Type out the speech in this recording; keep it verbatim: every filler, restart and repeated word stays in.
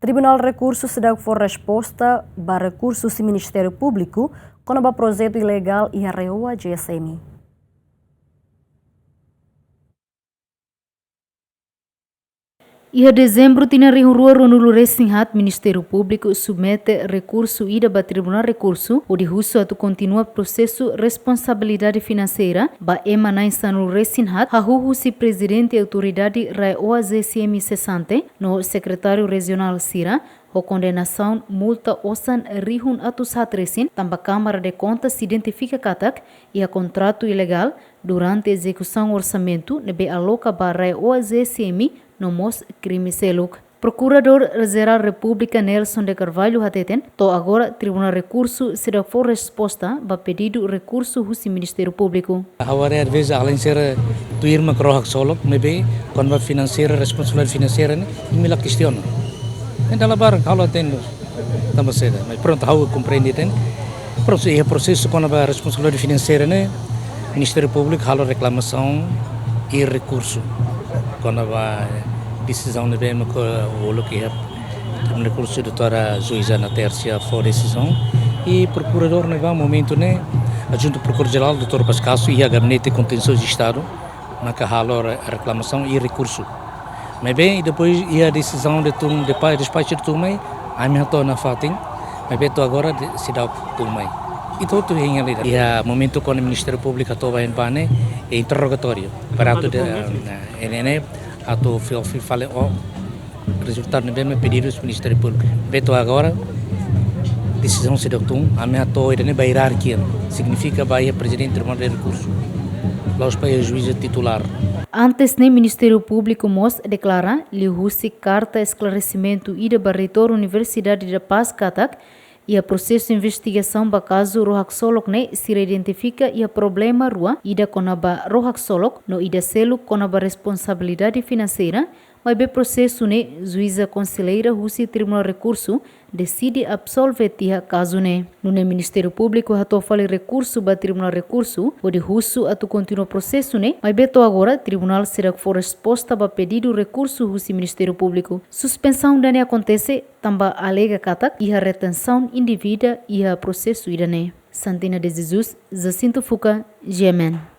Tribunál Rekursu seidauk fó resposta ba rekursu husi Ministériu Públiku kona-ba projetu ilegál iha RAEOA G S M. Iha Dezembru tinan rihun rua ruanulu resin haat, Ministériu Públiku submete rekursu ida ba Tribunál Rekursu, hodi husu atu kontinua prosesu responsabilidade finanseira ba ema na'in sanulu resin haat, hahú husi Prezidente Autoridade RAEOA G S M sesante, no Sekretáriu Rejionál sira, ho kondenasaun multa osan rihun atus haat resin, tanba Kámara de Kontas identifika katak iha kontratu ilegál durante ezekusaun orsamentu ne'ebé aloka ba RAEOA G S M no mós krime seluk. Prokuradór Jerál Repúblika Nelson de Carvalho hateten, to'o agora Tribunál Rekursu seidauk fó resposta ba pedidu rekursu husi Ministériu Públiku. Ha'u haree às vezes alin sira tuirmai kroha ksolok, maibé kona-ba finanseira, responsabilidade finanseira ne'e, imi la kestiona. Entaun la bar, halo atendo. Tanba seda, mas prontu, ha'u komprende tan. Prontu, iha prosesu kona-ba responsabilidade finanseira ne'e, Ministériu Públiku halo reklamasaun i rekursu kona-ba desizaun ne'ebé mak uluk iha Tribunál Rekursu, doutora juíza Natércia fó desizaun. I prokuradór ne'ebá momentu ne'e, adjuntu prokuradór jerál, doutór Pascasio, iha Gabinete Kontensiozu Estadu, maka halo re-, reklamasaun i rekursu. Maibé, i depois iha desizaun de tun, depois despaxu de tun mai, ami hato'o nafatin, maibé to'o agora de, seidauk tun mai. I to'o tu hein ali. Iha momentu kuandu Ministériu Públiku hato'o ba hein ba ne'e, e interrogatóriu. Para atu de, eh, ne'e, atu fi, fi fale o rezultadu ne'ebé mak pedidu husi Ministériu Públiku. Maibé to'o agora, desizaun seidauk tun, ami hato'o ida-ne'e ba ierarkia, signifika ba iha Prezidente Tribunál de Rekursu, la'ós ba iha juíza titulár. Antes ne'e Ministériu Públiku mós deklara, liuhusi karta esklaresimentu ida ba Reitór Universidade da Paz katak, iha prosesu investigasaun ba kazu roha ksolok ne'e sira identifika iha problema rua, ida kona-ba roha ksolok, no ida seluk kona-ba responsabilidade finanseira, maibé prosesu ne'e juíza konseleira husi Tribunál Rekursu deside absolve tiha kazu ne'e. Nune'e Ministériu Públiku hato'o fali rekursu ba Tribunál Rekursu, hodi husu atu kontinua prosesu ne'e, maibé to'o agora Tribunál seidauk fó resposta ba pedidu rekursu husi Ministériu Públiku. Suspensaun ida-ne'e akontese tanba alega katak iha retensaun indevida iha prosesu ida-ne'e. Santina de Jesus, Jacinto Fuca, G M N.